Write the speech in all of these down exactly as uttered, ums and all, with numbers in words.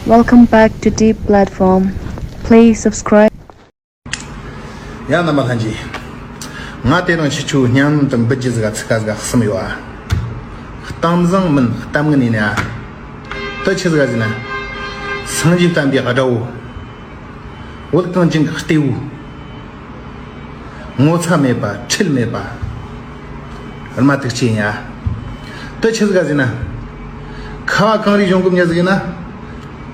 Welcome back to Deep Platform. Please subscribe. ཡ་རྣམ་པ་ལྷན་རྒྱས། ང་དེ་རིང་ཁྱེད་ཆོའི་སྙན་དུ་འབུལ་རྒྱུ་ཟིག་ག་ཚིག་ཁ་ཟིག་ག་གསུམ་ཡོད་ཨ། གཏམ་བཟང་མིན་གཏམ་ངན་ཡིན་ཨ། དེ་ཆི་ཟིག་ག་ཟེར་ན། སངས་རྒྱས་བསྟན་པའི་དགྲ་བོ། བོད་གངས་ཅན་གྱི་རྟེའུ། ངོ་ཚ་མེད་པ་ཁྲེལ་མེད་པ། རྨ་དུག་ཅན་ཡ། དེ་ཆི་ཟིག་ག་ཟེར་ན། ཁ་བ་གངས་རིའི་གཞུང་གི་མྱི་ཟིག་ཡིན་ན།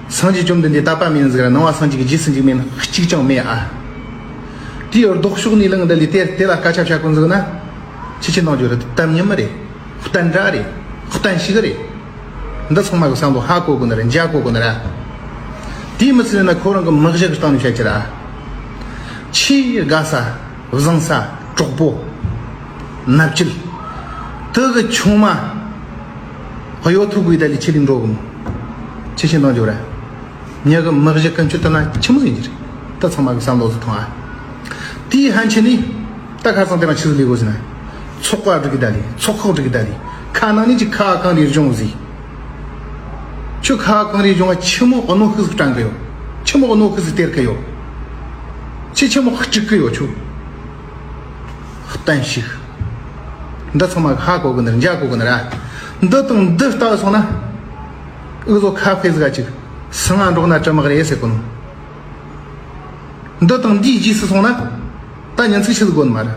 སངས་རྒྱས་བཅོམ་ལྡན་འདས་དད་པ་མེད་ཟིག་ར་ནང་བ་སངས་རྒྱས་ཀྱི་རྗེས་སུ་འཇུག་མེད་ན་གཅིག་ཀྱང་མེད་ཨ། དེའི་ལྡོག་ཕྱོགས་ནས་ལངས་འདི་ལས་དེ་དེ་ལ་སྐད་ཆ་བཤད་ཀུན་ཟིག་ན། ཆི་ཆི་འདང་རྒྱུ་རེད། གཏམ་ཉམས་མ་རེད། གཏན་འདྲ་རེད། གཏན་ཞིག་རེད། འདི་ཚང་མ་གི་བསམ་བློ་ཧ་གོ་དགོས་ནི་རེད། འཇགས་གོ་དགོས་ནི་རེད། དེས་མི་ཚད་ན་ཁོ་རང་གི་མི་གཞི་གི་སྟེང་ནས་བཤད་ཀྱི་ར། ཆེས་དགའ་ས། བཟང་ས། གྲོགས་པོ། མནའ་བཅད། དེ་གི་ཆུང་མ་གཡོ་ཐུབ་དགོས་ད་ལས་ཆི་ལིང་འགྲོ་གི་མོ། ཆི་ཆི་འདང་རྒྱུ་ར། མྱི་གི་མི་གཞི་ཀུན་སྤྱོད་དེ་ན་ཆི་མོ་ཟིག་ཡིན་གྱི་རེད། ད་ཚང་མ་གི་བསམ་བློ་ཟིག་ཐོངས་ཨ། དེའི་ཕན་ཆད་ནི། ད་ཁ་སང་དེ་རིང་ཆི་ཟིག་ལས་དགོས་ཟེར་ན། ཚོགས་པ་སྒྲིག་གི་ད་ལས། ཚོགས་ཁག་སྒྲིག་གི་ད་ལས། ཁ་ནང་ནས་ཅིག་ཁ་བ་གངས་རིའི་གཞུང་ཟིག་ཁྱོད་ཁ་བ་གངས་རིའི་གཞུང་བ་ཆི་མོ་གནོན་ཤུགས་ཟིག་དྲན་གི་ཡོད། ཆི་མོ་གནོན་ཤུགས་ཟིག་སྟེར་གི་ཡོད། ཆི་ཆི་མོ་གཅིག་གི་ཡོད་ཁྱོད། གཏན་ཞིག་འདི་ཚང་མ་ཧ་གོ་གི་ནི་རེད། འཇགས་གོ་གི་ནི་རེད། འདི་དང་འདི་ལྟ་སོང་ན། འུ་ཚོ་ཁ་ཕེ་ཟིག་ག་ཅིག་སང་ང་འགྲོགས་ན་གྲི་མག་རེད་ཟེར་གོ་ནོ། འདི་དང་འདིའི་རྗེས་སུ་སོང་ན། ད་ཉིན་ཚིག་ཆི་ཟིག་དགོ་ནི་མ་རེད།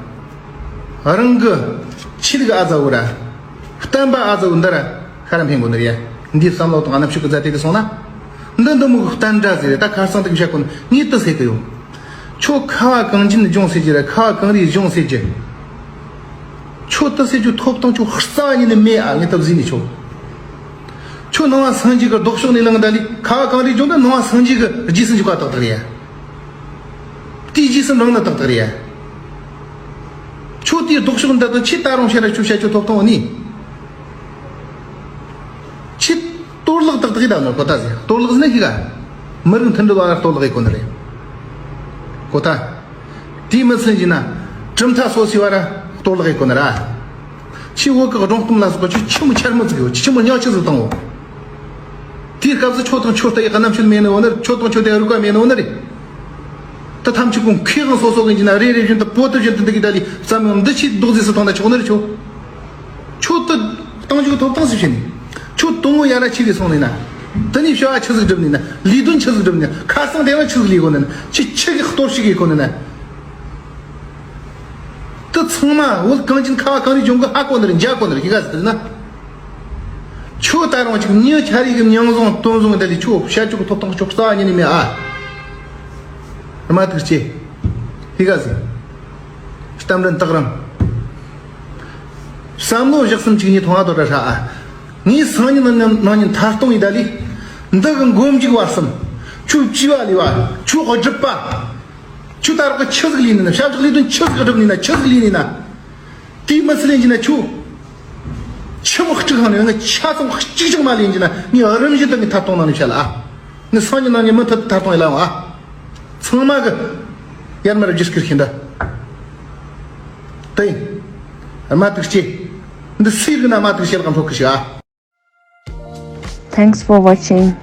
རང་གི་ཆི་ཟིག་ཨ་ཛ་བོ་ར། བསྟན་པ་ཨ་ཛ་བོ་འདི་ར་ཤ་ར་འཕེན་གོ་ནི་རེད། འདིའི་བསམ་བློ་དང་རྣམ་དཔྱོད་ཀྱི་རྫ་དེ་གི་སོང་ན། འདི་འདི་མོ་གི་བསྟན་དགྲ་ཟེར་རེད། ད་ཁ་སང་དེ་གི་བཤད་གོ་ནི་ངས་དེ་ཟེར་གི་ཡོད། ཁྱོད་ཁ་བ་གངས་ཅན་ལྗོངས་ཟེར་གྱི་ར། ཁ་བ་གངས་རིའི་གཞུང་ཟེར་གྱི། ཁྱོད་དེ་ཟེར་རྒྱུ་ཐོབ་ཐང་ཁྱོད་རྩ་བ་ཉིད་ནས་མེད་ཨ། ངས་དེ་གཟིགས་ནས་ཁྱོད། ཁྱོད་ནང་བ་སངས་རྒྱས་ཀྱི་ལྡོག་ཕྱོགས་ནས་ལངས་ད་ལས་ཁ་བ་གངས་རིའི་ལྗོངས་དེ་ནང་བ་སངས་རྒྱས་ཀྱི་རྗེས་སུ་འཇུག་པ་ཏག་ཏག་རེད་ཡ། དེའི་རྗེས་སུ་འབྲངས་ན་ཏག་ཏག་རེད་ཡ། ཁྱོད་དེའི་ལྡོག་ཕྱོགས་འདི་དང་ཁྱེད་ད་རུང་བཤད་ར་ཁྱོད་བཤད་ཁྱོད་ཐོབ་ཐང་ཡོད་ནི། ཁྱེད་གཏོར་བརླག་ཏག་ཏག་ཡིན་ད་ནོ་གོ་ད་ཟེར། གཏོར་བརླག་ཟེར་ན་ཤི་ག་མི་རིགས་མཐུན་སྒྲིལ་བ་ལ་གཏོར་བརླག་ཡིན་གོ་ནི་རེད། གོ་ད། དེའི་མི་ཚད་ཡིན་ན། གྲུབ་མཐའ་སོ་སོའི་བར་གཏོར་བརླག་ཡིན་གོ་ནི་ར། ཆི་བོད་ཀྱི་སྒྲུང་གཏམ་ལ་སོགས་པ་ཆི་ཆི་མོ་འཆར་མོ་ཟིག་ཡོད། ཆི་ཆི་མོ་སྙིང་ཆི་ཟིག་བཏང་འོ། དེའི་སྐབས་སུ་ཁྱོད་དང་ཁྱོད་ལྟ་ཡི་རྣམ་དཔྱོད་མེད་ནི་འོ་ནི་རེད། ཁྱོད་དང་ཁྱོད་ལྟ་ཡི་རིག་པ་མེད་ནི་འོ་ནི་རེད། ད་ཐམས་ཅད་ཀུན་མཁས་དབང་སོ་སོ་གི་ཡིན་ན་རེ་རེ་བཞིན་དུ་པོ་ཏི་བཞིན་དུ་འདི་གི་ད་ལི་བསམ་ཡང་འདི་ཆི་འདུག་ཟིག་སུ་ཐོང་ད་ཆོག་ནི་རེད་ཁྱོད། ཁྱོད་དུ་གཏང་རྒྱུ་ཐོབ་ཐང་ཟིག་བྱེད་ནི། ཁྱོད་དུང་ངོ་ཡ་ར་ཆི་གི་སོང་ནི་ན། དེ་ནས་བྱ་བ་ཆི་ཟིག་སྒྲུབ་ནི་ན། ལས་དོན་ཆི་ཟིག་སྒྲུབ་ནི། ཁ་སང་དེ་རིང་ཆི་ཟིག་ལས་གོ་ནི་ན། ཆི་ཆི་གི་གཏོར་བཤིག་གི་གོ་ནི་ན། དེ་ཚང་མ་བོད་གངས་ཅན་ཁ་བ་གངས་རིའི་ལྗོངས་གི་ཧ་གོ་ནི་རེད། འཇགས་གོ་ནི་རེད། ཤི་ག་ཟེར་ན། ཁྱོད་ད་རུང་ཅིག་མྱི་ཆ་རིག་གི་མྱང་བཟང་དོན་བཟང་གི་ད་ལི་ཁྱོད་བཤད་ཆོག་གི་ཐོབ་ཐང་ཁྱོད་རྩ་བ་ཉིད་ནས་མེད་ཨ། རྨ་དུག་ཅན། ཤི་ག་ཟེར། གཏམ་རིན་སྟག་རིང་། བསམ་བློ་བཞག་སེམས་གཅིག་གཉིས་ཐོང་ཨ་དོ་འདྲ་ཧྲ་ཨ། ངས་སང་ཉིན་ནང་ཉིན་ཐར་གཏོང་ཡི་ད་ལི། འདི་གི་མགོ་མཇུག་བར་གསུམ། ཁྱོད་བཅུ་བ་ལས་བ། ཁྱོད་སྒྲུབ་པ། ཁྱོད་ད་རོགས་ཀྱི་ཆི་ཟིག་ལས་ནི་ན། ཞབས་ཕྱི་ལས་དོན་ཆི་ཟིག་སྒྲུབ་ནི་ན། ཆི་ཟིག་ལས་ནི་ན། དེའི་མི་ཚེ་ལེན་གྱི་ན་ཁྱོད། ཆི་མོ་གཅིག་ཧང་ནས་ང་ཆ་ཚང་གཅིག་ཀྱང་མ་ལེན་གྱི་ན་ངས་རིམ་བཞིན་དུ་ངས་ཐར་གཏོང་ནང་ནས་བཤད་ལ་ཨ། ངས་སང་ཉིན་ནང་ཉིན་མུ་མཐུད་དུ་ཐར་གཏོང་ཡི་ལ་ཡོང་ཨ། ཚང་མ་གི་ཡར་མར་རྒྱུ་སྐུར་ཤིན་ད། དེ། རྨ་དུག་ཅན། འདི་སུའི་རིགས་ན་རྨ་དུག་ཅན་ལ་འཕྲོག་གི་ཤི་ཨ། Thanks for watching.